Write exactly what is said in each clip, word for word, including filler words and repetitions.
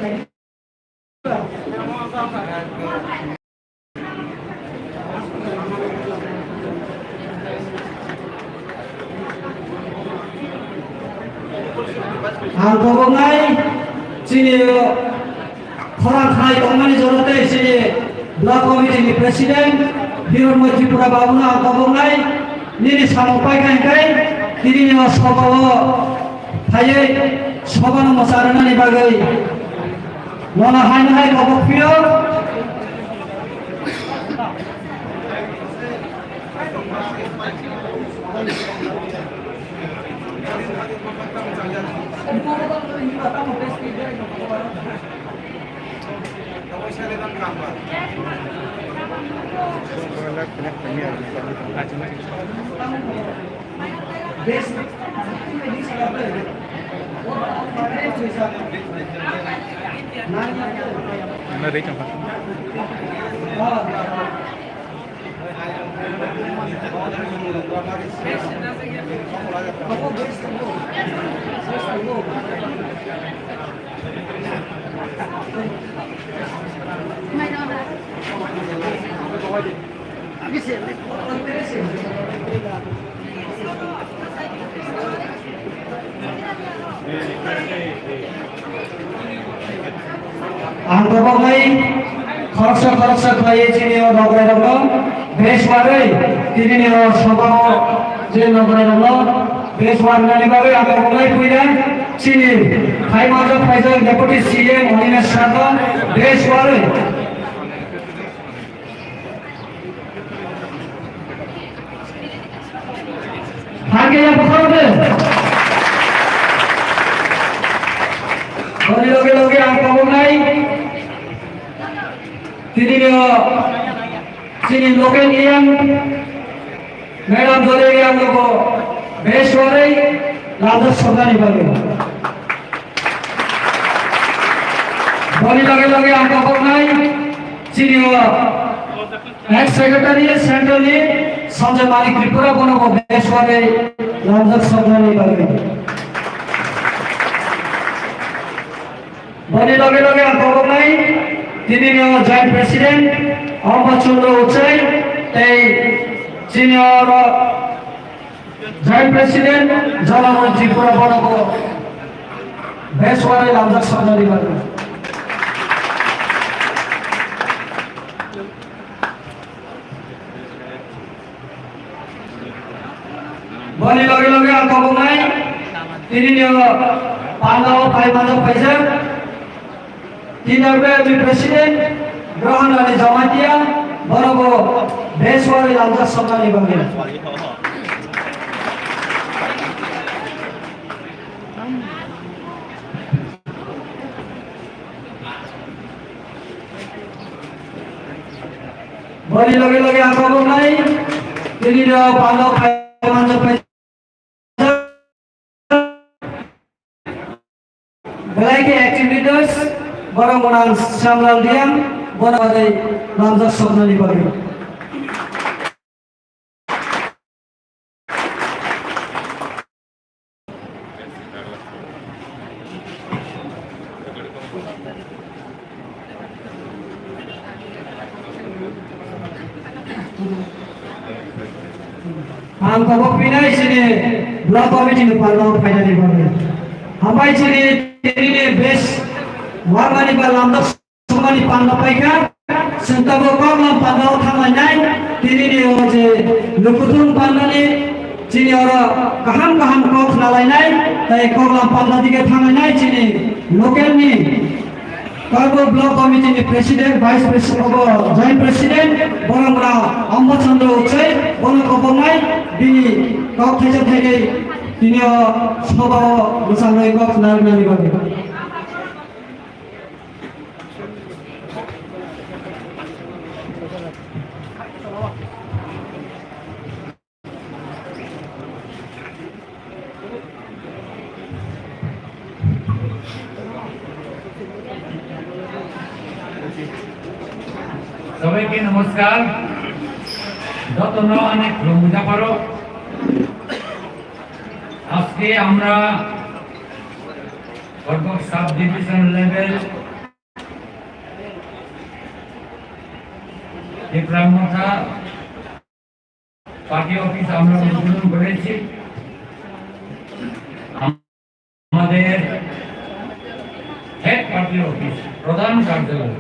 Ang koboknai chini khorang khnai tongmani jora tei chini block committee ni president Hironmoi Tripura babu no ang koboknai nini samung paikha hingkai tini ni o soba o phaiwi soba no mwcharwnani bagwi nono hai no hai kobok phio. Ang koboknai khoroksa khoroksa khlaiwi chini o nograi rokno bes warwi tini ni o soba o je nograi rokno bes warnani bagwi ang koboknai puila chini phaimajak phaijak Deputy C M Animesh Sarma bes warwi. Hake ya bokaro de. Boni loge loge ang koboknai. Tini ni o chini local E M Madam Jolly ang logo bes warwi lamjak soknani bagwi. Boni loge loge ang koboknai chini o ex secretary central ni Sanjay Manik Tripura bono bo bes warwi lamjak soknani bagwi. Boni loge loge ang koboknai tini ni o joint president Amba Chandra Uchai tei chini oro joint president Jalamoy Tripura bono bo bes warwi lamjak soknani bagwi. Boni loge loge ang koboknai tini ni o panda o phai manjak phaijak T W F ni president Grohon Rani Jamatia bono bo bes warwi lamjak soknani bagwi. Boni loge loge ang koboknai tini ni o panda o phai manjak phaijak. Belai khe active leaders, borok gwnang Shyamlal Reang, bono bagwi lamjak soknani bagwi. Ang kobok pinai chini block committee ni panda o phainani bagwi. Hambai chini tini ni bes warmani ba lamjak sokmani panda paikha. Chwng tabuk koklam panda o thanglainai. Tini ni o je lukuthung pandani chini oro kaham kaham kok khnalainai. Tai koklam panda dige thanglainai chini local ni Karbo Block Committee ni President, Vice President, obo Joint President, borok rok Amba Chandra Uchai, bono koboknai, bini kok thaisa thainwi tini o soba o mwchangwi kok narwknani bagwi. সবাইকে নমস্কার। যত্ন অনেক লম্বা পারো। আজকে আমরা বরবক sub division level Tripura মথা party office আমরা উদ্বোধন করেছি। আমাদের হেড পার্টি অফিস, প্রধান কার্যালয়।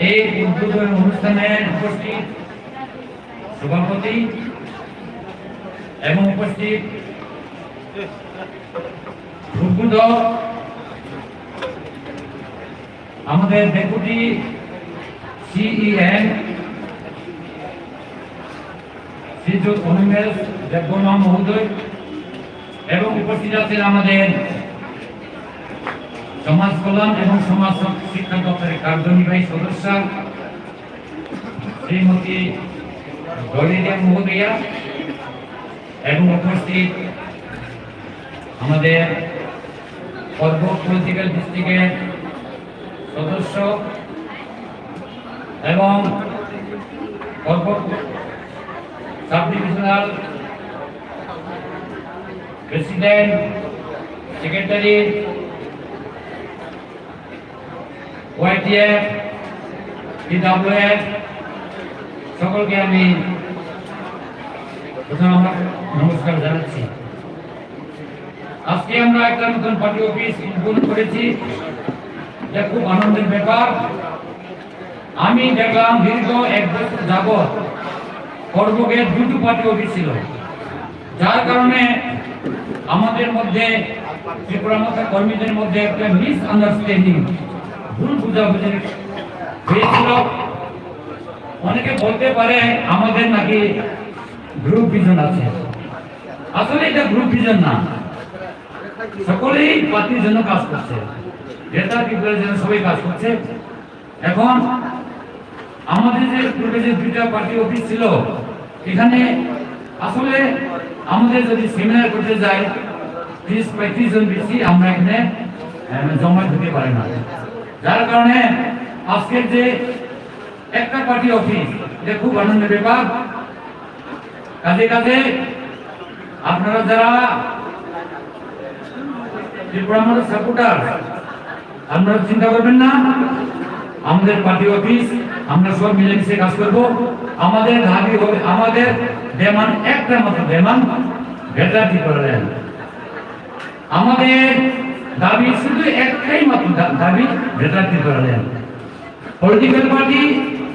এই উদ্বোধন অনুষ্ঠানে উপস্থিত সভাপতি এবং উপস্থিত উদ্বোধক, আমাদের ডেপুটি সিইএম শ্রীযুত অনিমেষ দেববর্মা মহোদয় এবং উপস্থিত আছেন আমাদের সমাজ কল্যাণ এবং সমাজ শিক্ষা দপ্তরের কার্যনির্বাহী সদস্য শ্রীমতী ডলি দেব মহোদয়া এবং উপস্থিত আমাদের পর্বত পলিটিক্যাল ডিস্ট্রিক্টের সদস্য এবং পর্বত sub divisional president, secretary, YTF, পিডাব্লিউএফ, সকলকে আমি প্রথমে আমার নমস্কার জানাচ্ছি। আজকে আমরা একটা নতুন পার্টি অফিস উদ্বোধন করেছি, এটা খুব আনন্দের ব্যাপার। আমি দেখলাম দীর্ঘ এক বছর যাবত পর্বকে দুটো পার্টি অফিস ছিল, যার কারণে আমাদের মধ্যে, ত্রিপুরা মথা কর্মীদের মধ্যে একটা মিসআন্ডারস্ট্যান্ডিং, ভুল বুঝাবুঝি হয়েছিল। অনেকে বলতে পারে আমাদের নাকি গ্রুপ ভিশন আছে, আসলে এটা গ্রুপ ভিশন না, সকলেই পার্টির জন্য কাজ করছে, গ্রেটার ত্রিপুরার জন্য সবাই কাজ করছে। এখন আমাদের যে পূর্বে যে দুইটা পার্টি অফিস ছিল, এখানে আসলে আমাদের যদি সেমিনার করতে যাই, ত্রিশ পঁয়ত্রিশ জন বেশি আমরা এখানে, আহ, জমায়েত হতে পারে না। যার কারণে আজকের যে একটা পার্টি অফিস, এটা খুব আনন্দের ব্যাপার। কাজে কাজে আপনারা যারা ত্রিপুরা মথা সাপোর্টার, আপনারা চিন্তা করবেন না, আমাদের পার্টি অফিস আমরা সব মিলেমিশে কাজ করব। আমাদের দাবি হবে, আমাদের ডিমান্ড একটা মাত্র ডিমান্ড, গ্রেটার ত্রিপুরাল্যান্ড। আমাদের দাবি শুধু একটাই মাত্র দা-, দাবি, গ্রেটার ত্রিপুরাল্যান্ড। পলিটিক্যাল পার্টি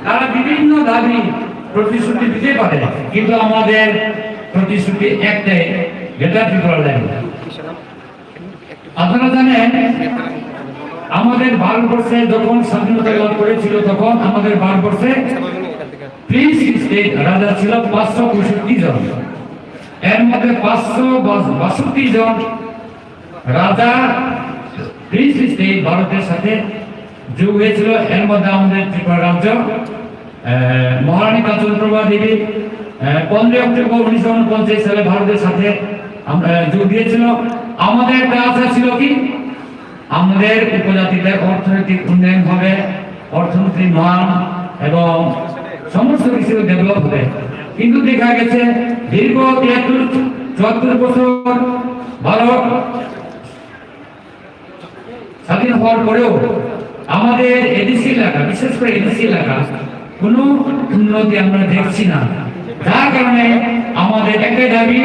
তারা বিভিন্ন দাবি প্রতিশ্রুতি দিতে পারে, কিন্তু আমাদের প্রতিশ্রুতি একটাই, গ্রেটার ত্রিপুরাল্যান্ড। আপনারা জানেন, আমাদের ভারতবর্ষে যখন স্বাধীনতা লাভ করেছিল, তখন আমাদের ভারতবর্ষে প্রিন্স স্টেট রাজা ছিল পাঁচশো পঁয়ষট্টি জন, এর মধ্যে পাঁচশো বাষট্টি জন রাজা প্রিন্স স্টেট ভারতের সাথে যোগ হয়েছিল। এর মধ্যে আমাদের ত্রিপুরা রাজ্য, আহ, মহারানী কাঞ্চনপ্রভা দেবী, আহ, পনেরোই অক্টোবর উনিশশো ঊনপঞ্চাশ সালে ভারতের সাথে আম-, আহ, যোগ দিয়েছিল। আমাদের একটা আশা ছিল কি, আমাদের উপজাতিদের অর্থনৈতিক উন্নয়ন হবে, অর্থনীতির মান এবং সমস্ত কিছু ডেভেলপ হবে। কিন্তু দেখা গেছে দীর্ঘ তিয়াত্তর চুয়াত্তর বছর ভারত স্বাধীন হওয়ার পরেও আমাদের এডিসি এলাকা, বিশেষ করে এডিসি এলাকা, কোনো উন্নতি আমরা দেখছি না। যার কারণে আমাদের একটাই দাবি,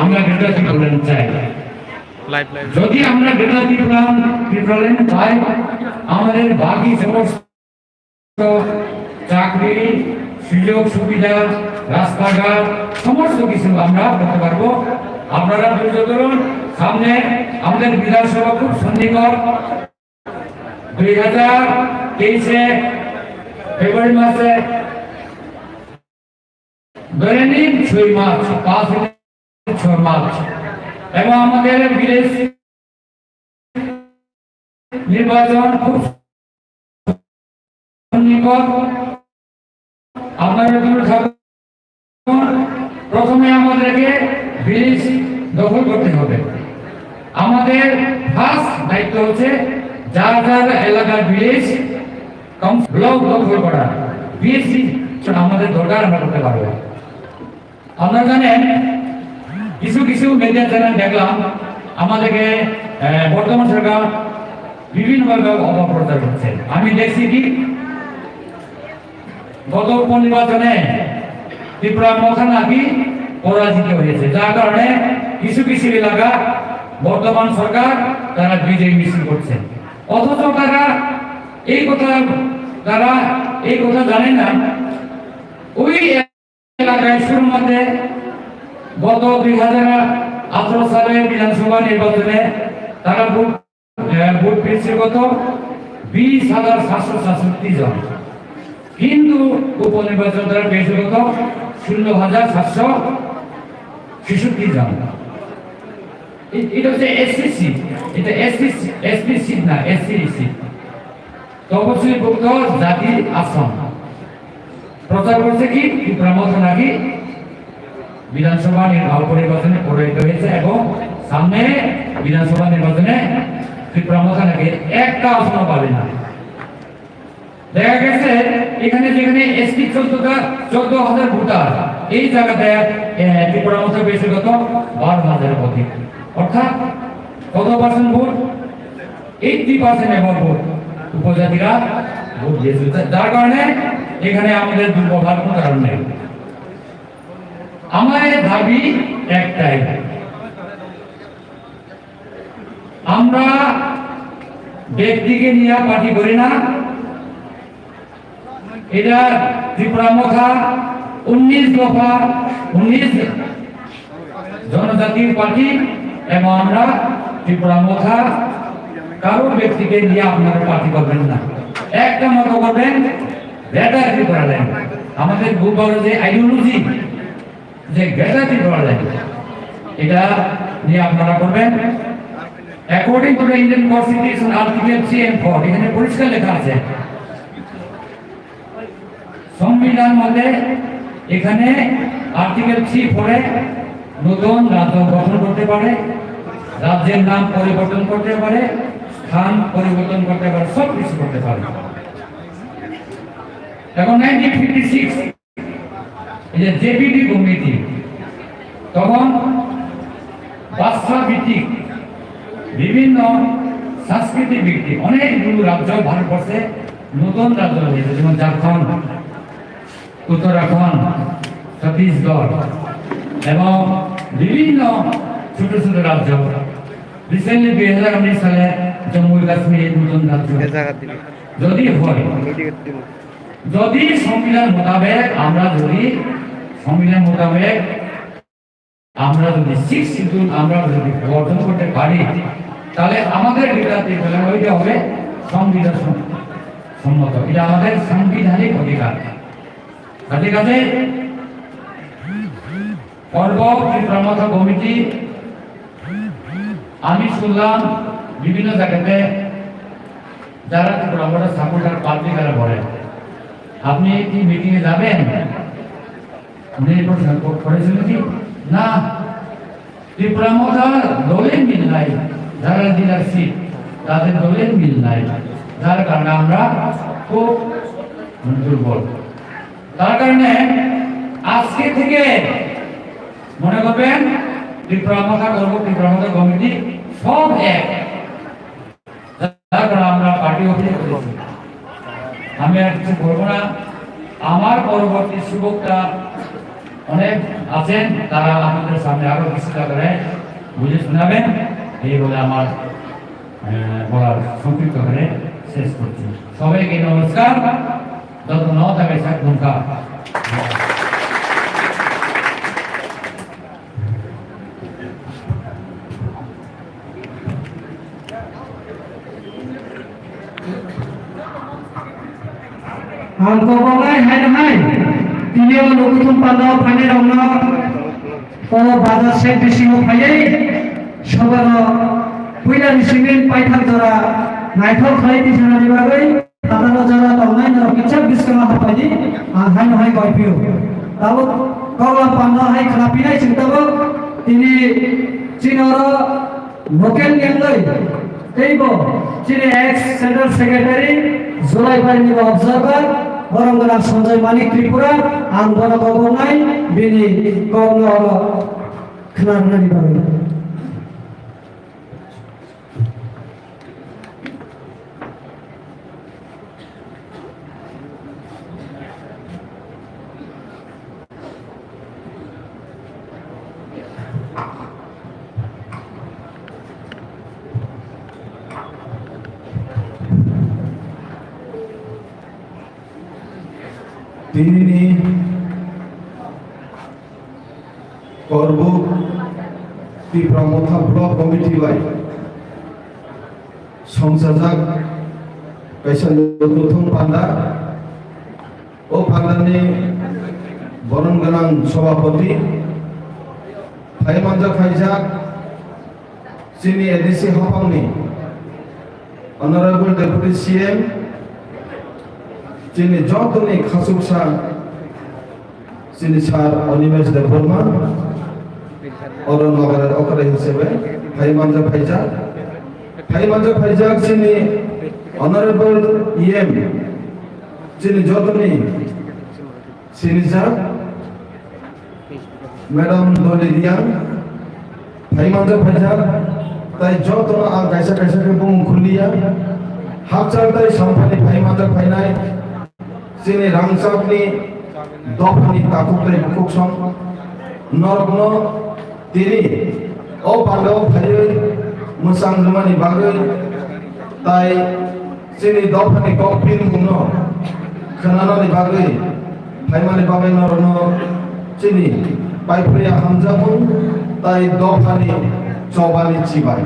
আমরা গ্রেটার ত্রিপুরাল্যান্ড চাই। যদি আমরা গ্রেটার ত্রিপুরা, ত্রিপুরাল্যান্ড পাই, আমাদের বাকি সমস্ত চাকরি, সুযোগ সুবিধা, রাস্তাঘাট, সমস্ত কিছু আমরা করতে পারবো। আপনারা ধৈর্য ধরুন, সামনে আমাদের বিধানসভা খুব সন্নিকট। দুই হাজার তেইশে ফেব্রুয়ারি মাসে, ধরে নিন ছয় মাস, পাঁচ ছয় মাস, এবং আমাদের ভিলেজ নির্বাচন খুব নিকট। আপনারা দূরে থাকুন। প্রথমে আমাদেরকে ভিলেজ দখল করতে হবে। আমাদের ফার্স্ট দায়িত্ব হচ্ছে যার যার এলাকার ভিলেজ কাউন্সিল, ব্লক দখল করা। বিএসসি আমাদের দরকার, আমরা করতে পারবো। আপনারা জানেন, কিছু কিছু মিডিয়া চ্যানেল দেখলাম আমাদেরকে, আহ, বর্তমান সরকার বিভিন্নভাবে অপপ্রচার করছে। আমি দেখছি কি, গত উপনির্বাচনে ত্রিপুরা মথা নাকি পরাজিত হয়েছে, যার কারণে কিছু কিছু এলাকা বর্তমান সরকার তারা বিজয় মিছিল করছে। অথচ তারা এই কথা, তারা এই কথা জানে না, ওই এলাকায় শুরুর মধ্যে গত দুই হাজার আঠারো সালের বিধানসভা নির্বাচনে তারা ভোট, আহ, ভোট পেয়েছে কত? বিশ হাজার সাতশো সাতষট্টি জন। কিন্তু উপনির্বাচন তারা পেয়েছে কত? ষোলো হাজার সাতশো ছেষট্টি জন। এ-, এটা হচ্ছে এসসি সিট, এটা এসসি, এসটি সিট না, এসসি সিট। তপশিলভুক্ত জাতি আসন। প্রচার করছে কি ত্রিপুরা মথা নাকি বিধানসভা নির-, আহ, পরিবর্তনে পরিণত হয়েছে এবং সামনে বিধানসভা নির্বাচনে ত্রিপুরা মথা নাকি একটা আসনও পাবে না। দেখা গেছে এখানে যেখানে এসটি চোদ্দ টা, চোদ্দ হাজার ভোটার, এই জায়গাতে, এ, ত্রিপুরা মথা পেয়েছে কত? বারো হাজার অধিক। অর্থাৎ কত percent vote? Eighty percent above vote উপজাতিরা ভোট দিয়েছে, যা-, যার কারণে এখানে আমাদের দুর্বল হওয়ার কোনো কারণ নেই। আমাদের দাবি একটাই, আমরা ব্যক্তিকে নিয়ে পার্টি করি না। এটা ত্রিপুরা মথা উনিশ দফা, উনিশ জনজাতির পার্টি, এবং আমরা ত্রিপুরা মথা কারোর ব্যক্তিকে নিয়ে আপনারা পার্টি করবেন না, একটা মতো করবেন, গ্রেটার ত্রিপুরাল্যান্ড। আমাদের বুধবারও যে আইডিওলজি, যে গ্রেটার ত্রিপুরাল্যান্ড, এটা নিয়ে আপনারা করবেন। According to the Indian Constitution, Article three and four, এখানে পরিষ্কার লেখা আছে, সংবিধান মতে এখানে আর্টিকেল থ্রি ফোরে নতুন রাজ্য গঠন করতে পারে, রাজ্যের নাম পরিবর্তন করতে পারে, স্থান পরিবর্তন করতে পারে, সব কিছু করতে পারে। এখন নাইনটিন ফিফটি সিক্স, এই যে জেপিডি কমিটি, তখন ভাষা ভিত্তিক বিভিন্ন সংস্কৃতি ভিত্তিক অনেকগুলো রাজ্য ভারতবর্ষে নতুন রাজ্য হয়েছে, যেমন ঝাড়খণ্ড, উত্তরাখণ্ড, ছত্তিশগড় এবং বিভিন্ন ছোট ছোট রাজ্য। রিসেন্টলি দুই হাজার উনিশ সালে জম্মু কাশ্মীর নতুন রাজ্য। যদি হয়, যদি সংবিধান মোতাবেক আমরা যদি, সংবিধান মোতাবেক আমরা যদি সিক্স শিডিউল আমরা যদি অর্জন করতে পারি, তাহলে আমাদের গ্রেটার ত্রিপুরা ওইটা হবে সংবিধান সম-, সম্মত। এটা আমাদের সাংবিধানিক অধিকার। কাজে কাজে পর্ব ত্রিপুরা মথা কমিটি, আমি শুনলাম বিভিন্ন জায়গাতে যারা ত্রিপুরা মথা সাপোর্টার পাবলিক এরা বলে, "আপনি কি মিটিং এ যাবেন?" উনি এই প্রশ্ন ক-, করেছিলেন কি? না, ত্রিপুরা মথা দলে মিল নাই, যারা লিডারশিপ তাদের দলে মিল নাই, যার কারণে আমরা খুব দুর্বল। তার কারণে আজকে থেকে মনে করবেন ত্রিপুরা মথা করবো, ত্রিপুরা মথা কমিটি সব এক। যার কারণে আমরা পার্টি অফিসে করেছি। আমি আর কিছু বলবো না। আমার পরবর্তী সুবক্তা অনেক আছেন, তারা আমাদের সামনে আরো বিস্তৃত করে বুঝে শোনাবেন। এই বলে আমার, আহ, বলার সংক্ষিপ্ত করে শেষ করছি। সবাইকে নমস্কার। যত ন তবে সাত ঘন্টা। Ang kobongnai hai hai, tini o lukuthum panda o phainai rokno o bazar shed bisingo phaiwi sobano puila ni simi paithak jora naithok khlai tisanani bagwi. Phataro jora tongnai norok kisa bwskango haphaidi, ang haino hai koi phio. Tabuk koklam panda hai khna pinai chwng tabuk tini chini oro local ni wngwi teibo chini ex central secretary Julaibari ni observer borom gwnang Sanjay Manik Tripura, ang bono kobongnai bini kokno oro khna rwnani bagwi. Tinini Korbuk Tipra Motha Block Committee bai songchajak kaisa nukhung panda. O pandani borom gwnang sobhapoti, phai manjak phaijak chini A D C haphangni Honorable Deputy C M, chini jotoni khasuksa chini Sir Animesh Debbarma, oro nogara okra hisabe phai manjak phaijak, phai manjak phaijak chini Honorable E M, chini jotoni sinijak Madam Doli Riang, phai manjak phaijak, tai jotono ang kaisa kaisa khe bumung khuliya. Hakchal tai samphani phai manjak phainai, chini rangchakni dophani takhuk tai bukhuk song norokno tini o pandao phaiwi mwchang rwmani bagwi tai chini dophani kok bini mungno khwnanani bagwi, phaimani bagwi norokno chini paiphuya hamjakmung tai dophani chobani chibai.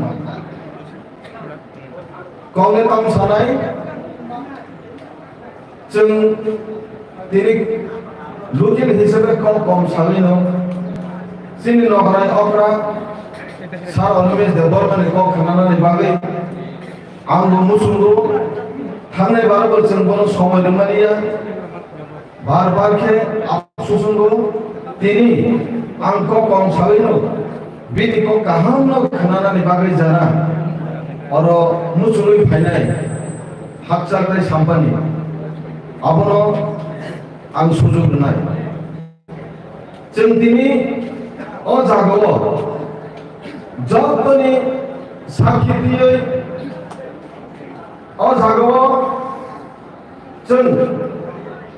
Kokle tamo sanai, chwng tini local hisabe kok kom salino, chini nokrai okra Sir Animesh Debbarmani kok khwnanani bagwi ang bo muchungo, thangnai barbo chwng bono somoi rwmaniya. Bar bar khe afsus wngo, tini ang kok kom salino, bini kok kahamno khwnanani bagwi jara oro muchungwi phainai hakchal tei sampani, abono ang sujug rwnai. Chwng tini o jagao jotoni sakhi twiwi o jagao Chwng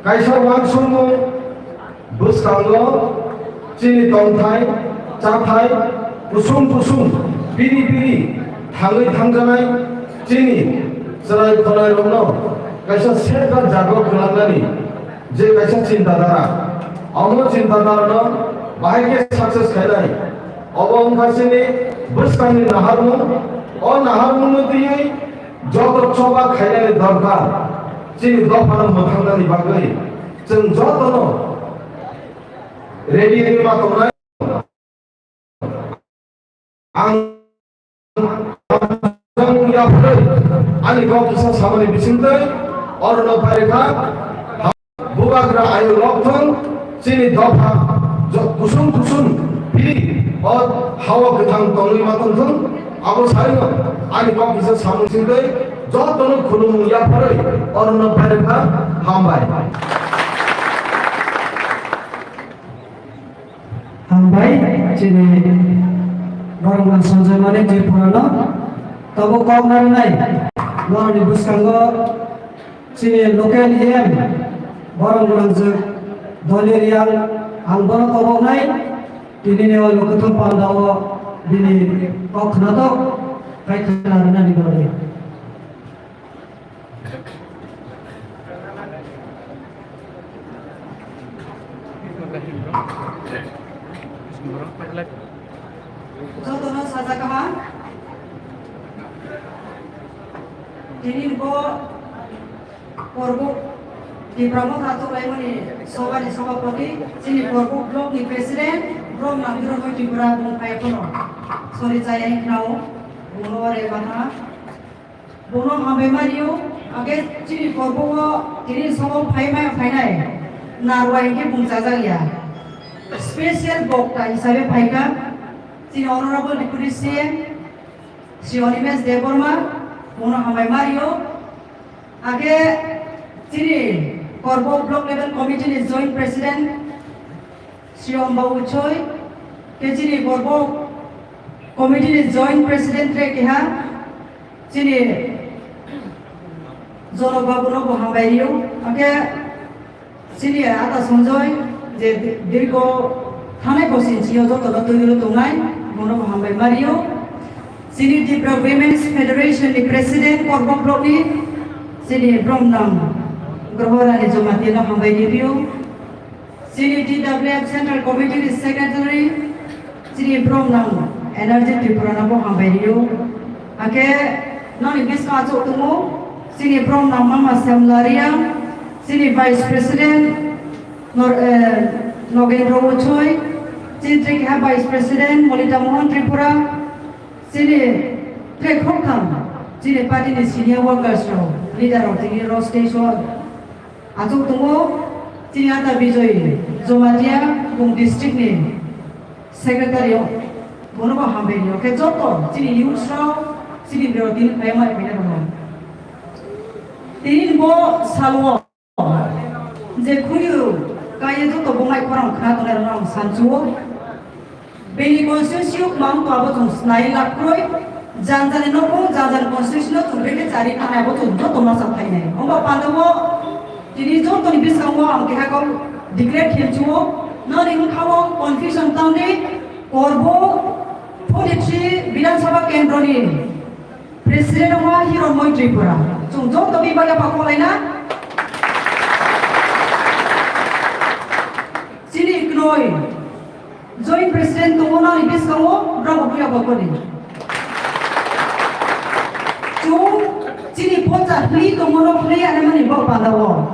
kaisa uansukmung bwskango chini tongthai, chathai, kusung kusung, piri piri thangwi thangjanai chini chwrai khwnairokno kaisa setbar jago kwlangnani je kaisa chinta dhara, omo chinta dharano bahai khe success khainai. Obo wngkha chini bwskangni naharmung, o naharmungno twiwi joto choba khainani dorkar, chini dophano mwthangnani bagwi chwng jotono ready wngwi ma tongnai. Ang yaphrai ani kok kisa samani bisingtwi orono phairikha. Bubagra ayo lokthong, chini dopha jo-, kusung kusung pili o hawa kwthang tongwi ma tongthong, abo saino ani kok kisa samung singtwi jotono khulumung yapharwi orono phairikha, hambai. Hambai, chini borok Sanjay Manik Tripurano, tabuk kok narwknai, norokni bwskango Chini local E M, borok gwnangjwk Doli Riang, ang bono koboknai, tinini o lukuthum pandao bini kok khnatok khai khna rwnani bagwi. Jotono sajakha. Tini bo Korbuk Tipra Motha Achuknaimani Sobhani Sobhapoti, chini Korbuk Block ni President, Brom Nangirokno Tripura bung phai phano sori chaya hinkhna o, bungno ore maha. Bono hambai mario, age chini Korbuk o tini sobo phai maya phainai, narwai hinkhe bung chajak ya. Special bokta hisabe phaikha, chini Honorable Deputy C M, Shri Animesh Debbarma, bungno hambai mario. Age chini Korbuk Block Level Committee ni Joint President Shri Omba Uchoi, ke chini Korbuk Committee ni Joint President re keha, chini Jonok Babu no bo hambai rio. Age Chini ata Sanjoy je dirgo thanai bosi chio joto no twi rw tongnai, bono bo hambai mario. Chini Tipra Women's Federation ni President Korbuk Block ni chini Bromnang Grohorani Jamatia no hambai ni rio. Chini T W F Central Committee ni Secretary, chini Bromnang Energy Tripura no bo hambai rio. Ake noni bwskango achuk tongo, chini Bromnang Mama Semlaria, chini Vice President Nor-, eh, Nogendra Uchoi, chini tei keha Vice President Molita Mohan Tripura, chini tei khoktham, chini party ni senior workers rok, leader rok tini ro stage o achuk tongo, chini ata Bijoy Jomatia, Bung district ni secretary o, bono bo hambai rio. Khe joto chini youths rok, chini bwrwi tini khlai mai phaina rok. Tini bo salo je khuri kaiye joto bo mai khorang khna tongnai rok ang sanchuo. Bini constituency o mang to abo chwng snai lak kroi. Jang jani nokho, jang jani constituency no chwng beke chari thang abo chwng joto masa phainai. Omo pandao tini jotoni bwskango ang keha kok declare khe chuo. Noni wngkha o confusion tangdi korbo forty-three Bidhan Sabha kendroni President wngkha Hironmoi Tripura. Chwng joto bibak yapha kolaina. Chini knoi Joint President tongo nani bwskango, Brahma Buya Bokoni. Chwng chini pocha hwnwi tongo no hwnwi ani mani bo pandao.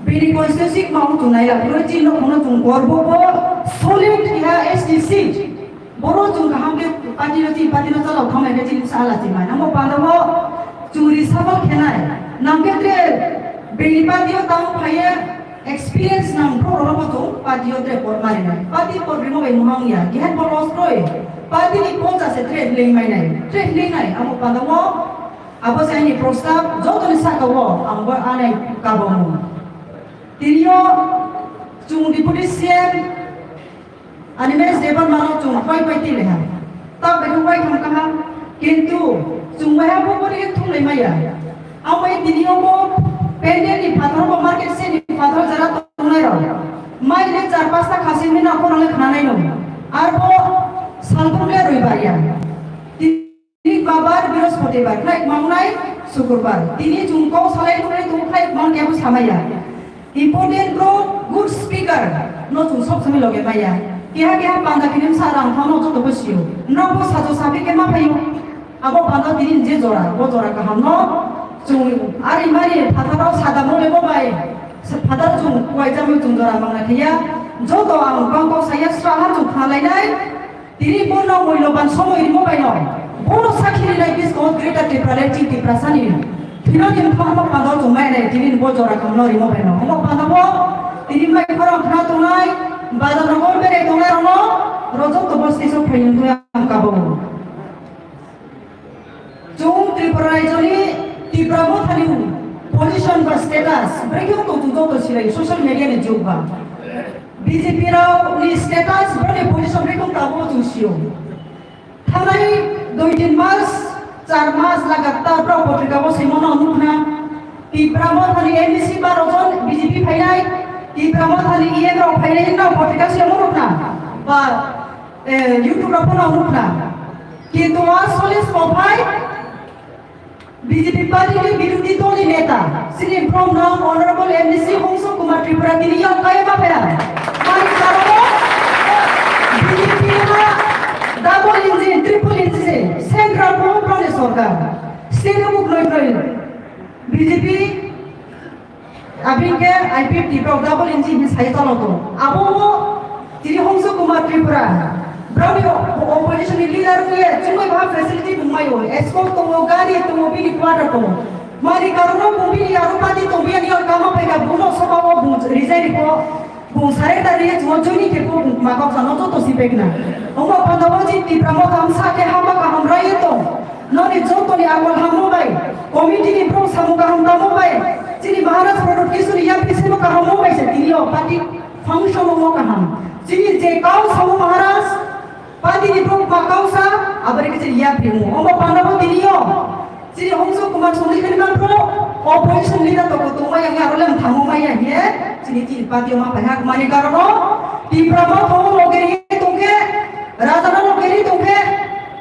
Bini constituency ma wng tongnai ya, hwnwi chini no hwnwi chwng korbo bo solid keha S T seat. Boro chwng kaham khe party no, chini party no chalok thangnai khe chini bwsa ala chimai. Namo pandao chwng ri sabok khenai. Nangkhe tre bini party o tamo phaiye. Experience nang borok rok bo chwng party o tre pot mari nai. Party pot rimo bai muhang ya. Keha bo loss kroi. Party ni pocha se tre hwnwi mai nai. Tre hwnwi nai. Amo pandao abo se ani prostab joto ni saka o ang bo anai kabo mu. Tini o chwng deputy C M Animesh Debbarma no chwng pai pai twi lai ha. Ta bai khe wai thang kaha. Kintu chwng wai ha bo bori thum lai maya. Amai tini o bo pendel ni phathar bo market se ni phathar jara tongnai rok. Mai le char pasta khasi mina khorang le khnanai no. Ar bo salbrum le rwi bar ya. Tini babar, Brihospatibar, khlai mangnai Sukurbar. Tini chwng kok salai tongwi tong khlai mang kebo samaya. Important bro, good speaker, no chwng sob samai loge maya. Keha keha panda kinim sa rang thano joto bo sio. No bo sajo sabi ke ma phayo. Abo panda tini je jora, bo jora kaham no chwng ari mari phatharo sada mo lebo bai. Phathar chwng kuai chamwi chwng jora mangna thaya. Joto ang bang kok saya sraha chwng khnalainai. Tini bono mulloban somoi rimo baino, bono sakhi rinai biskango Greater Tipraland chini Tiprasani phironi bwkhakno pandao tongmai nai, tini bo jora kamno rimo baino. Omo pandao tini mai khorang khna tongnai, bazar nogor berai tongnai rokno rojok to bo stage o phainwi wngwi ang kabo. Chwng Tripura rajyoni Tipra Mothani position ba status, brekhe wng tong joto silai social media ni jug ba. B J P rok ni status, brekhe position brekhe wng tabo chwng sio. Thangnai dui tin mas, char mas lagatar bro potrika bo simo no nukna. Tipra Mothani M D C baro jon B J P phainai, Tipra Mothani E M rok phainai no potrika simo nukna. Ba eh, YouTube rok phano nukna. Kintu a solis kophai B J P party ni birodhi dol ni neta, chini Bromnang Honorable M D C Hongso Kumar Tripura tini yak kaya ma phera. Mani karono B J P ha double engine, triple engine, central bo broni sorkar, state o buk noi noi B J P. Abini khe I P F T rok double engine hinwi sai chalo tongo. Abo bo tini Hongso Kumar Tripura, broni opposition ni leader wngwi chumui baha facility bung maio, escort tongo, gari tongo, bini quarter tongo. Mani karono bung bini aro party tongwi ani kama paika bungno soba o bung resign rikho. Bung surrender riya chwng joining khe bung ma kok sano joto si pekna. Omo pandao je Tipra Motha msa khe hama kaham raiye tong. Noni jotoni akol hammo bai, committee ni borok samung kaham tamo bai, chini Maharaj Pradyot Kishore yapri simo kaham mo bai se tini o party function o mo kaham. Chini je kau samo Maharaj, party ni borok ma kau sa, abari khe chini yapri mo. Omo pandao tini o. Chini Hongso Kumar Songdi khani man pro, opposition leader to ko tongma yang aro lem thango ma ya he, chini chini party ma pai hak mani karono, Tipra Motha o loge ri tongke, Raja no loge ri tongke,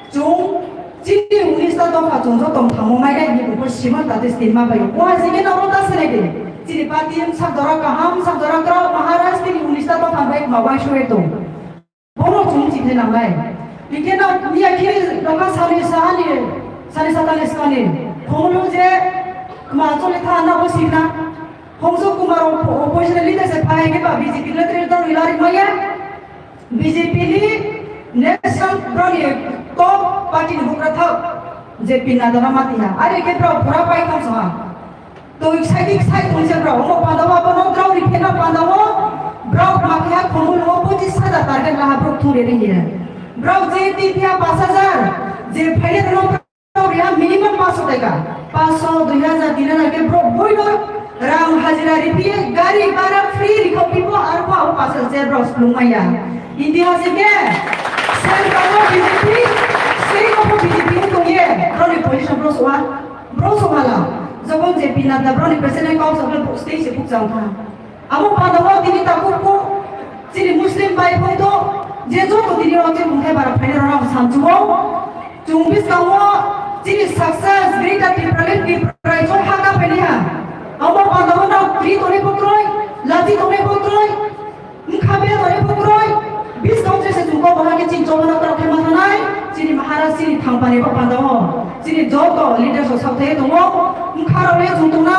chung, Chini unis ta dopha chwng joto tongthangmo mai nai ni buphur sima tati stima bai. Wa jige na rota sene de. Chini party em sak dora kaham sak dora kra Maharaj chini unis ta dopha bai ma wai sure to. Bono chwng chithai nangnai. Hingke na miya khiri rokha sani sahani sani satani sani. Khumulu je ma chole tha na bo sikna. Hongso Kumar opposition leader se phai ke ba B J P le tre dor ilari maya. B J P ni national broni top party ni hukra thak J P Nadda no matiha. Are ke bro pura pai kam soha. Twi saidi sai tongse bro, omo pandao abono drao ri pheno pandao, brao ma khe khumul o pochis hajar target laha bro thung re ri ye. Brao je ti phia pas hajar, je phaile no brao ri ha minimum paanch sho taka, paanch sho, dui hajar, tin hajar ke bro boino rang hajira ri phi, gari bara free ri kho pipo, ar pa o pas hajar je brao slung maya. India se ke, sel ka B J P, sei ko B J P tong ye, brao ni position bro soa. Bro sohala, jokon J P Nadda broni president kok sakle stage se bukchang kha. Amo pandao tini takhuk kuk chini Muslim bai phung do, je joto tini rok je bungthai bara phainai rok ang samchugo. Chwng bwskango chini success Greater Tipraland Tipra Raijo haka phaini ha. Amo pandao no kri toni putroi, lachi toni putroi, Wngkha be dori pukroi, biskang se se chwng kok bahai khe chini chobana kwrwk khe ma thanai, chini Maharaj chini thangpani bo pandao, chini joto leaders rok sak thai tongo, wngkha rok le chwng tongna,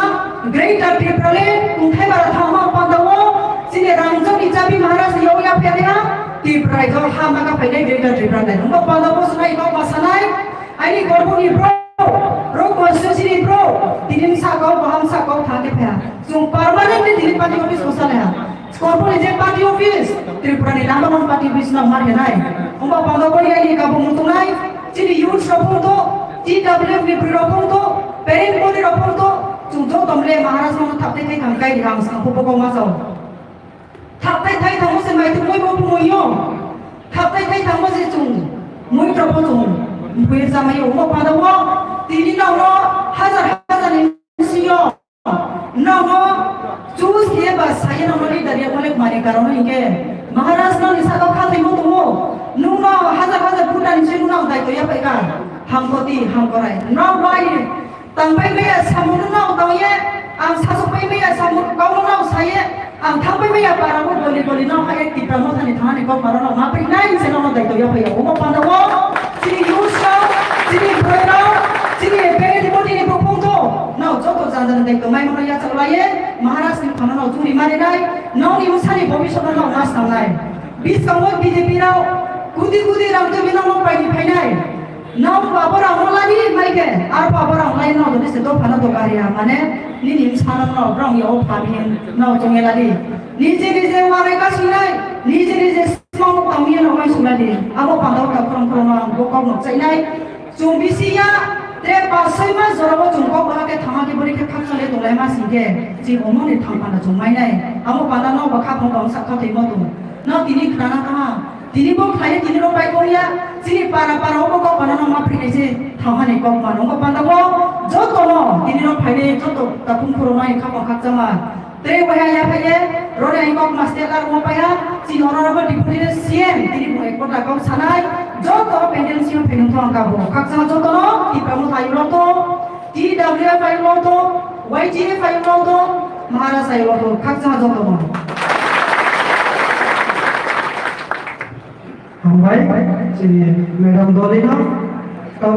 Greater Tipraland, tongthai bara thangma pandao, chini rangjak ni chabi Maharaj ni yago yapha ya, Tipra raijo ha ma ka phainai Greater Tipraland, wngkha pandao bo swnai kok ma sanai, Aini Korboni bro, bro constituency ni bro, tini msa kok, baham msa kok thang khe phaiha. Chwng permanently tini party office ko salaiha. Korboni je party office, Tripura ni number one party office no mar khe nai. Wngba pando kori aini kabo mutung nai, chini youths rok phung to, T W F ni bwrwi rok phung to, parent body rok phung to, chwng joto mle Maharaj no thap tei thai thang kai ri ang sangpho bokong ma chao. Thap thai thai thango se mai tongmoi bo bumoio. Thap thai thai thango se chwng moi tro bo chwng buir jamai o mo pada wo tini nang no hajar hajar ni sio nang no choose khe ba saye nang no leader ya mole mani karon hingke Maharaj nang ni saka kha thai mo tongo nung no hajar hajar buta ni sio nang dai to ya pai ka hamkoti hamkorai nang bai Tangpai maya samung no nao tangye, ang sasokpai maya samung kau no nao saye, ang thangpai maya para mo boli boli nao haye Tipra Motha ni thani kok maro nao ma pri nai se nao dai to ya paya. Omo panda wo, chini youth rao, chini bwrwi rao, chini bere ni bodi ni bopong to, nao joto janja ni dai to mai mo ya chak laye, Maharaj ni thana nao churi mari nai, nao ni usani bobisot no nao mas nai. Bis kamo B J P rao, kudi kudi rang to bino mo pai ni phai nai. Nang baba rang mo lani mai ke, ar baba rang lai no doni se do phana do gari ha mane, nini sana no brong yo phami no chonge lani. Nije nije warai ka sinai, nije nije smong tangmi no mai sulani. Abo pandao ta khrom khrom ang bo kok no chainai. Chung bisi ya, tre pa sai ma jora bo chung kok bahake thama ke bori ke khak chale to lai ma singke, chi omo ni thang panda chung mai nai. Abo panda no ba khak no tong sak kha thai mo tung. No tini khana kha. Tini bo khlai tini rok bai kong ya, chini para para o bo kok panano ma phrinai se thang hani kok mano. Wngkha panda bo joto no tini rok phainai joto takhum khuro nai khapang khakchangma. Tei wahya ya phaiye roni ai kok ma state lar mo paiha, chini honorable deputy C M tini bo ek kota kok sanai joto pending sing phainung thong kabo. Khakchangma joto no Tipra Motha ayulo to, T W F ayulo to, Y T F ayulo to, Maharaj ayulo to, khakchangma joto no. Hambai, chini madam Dolina.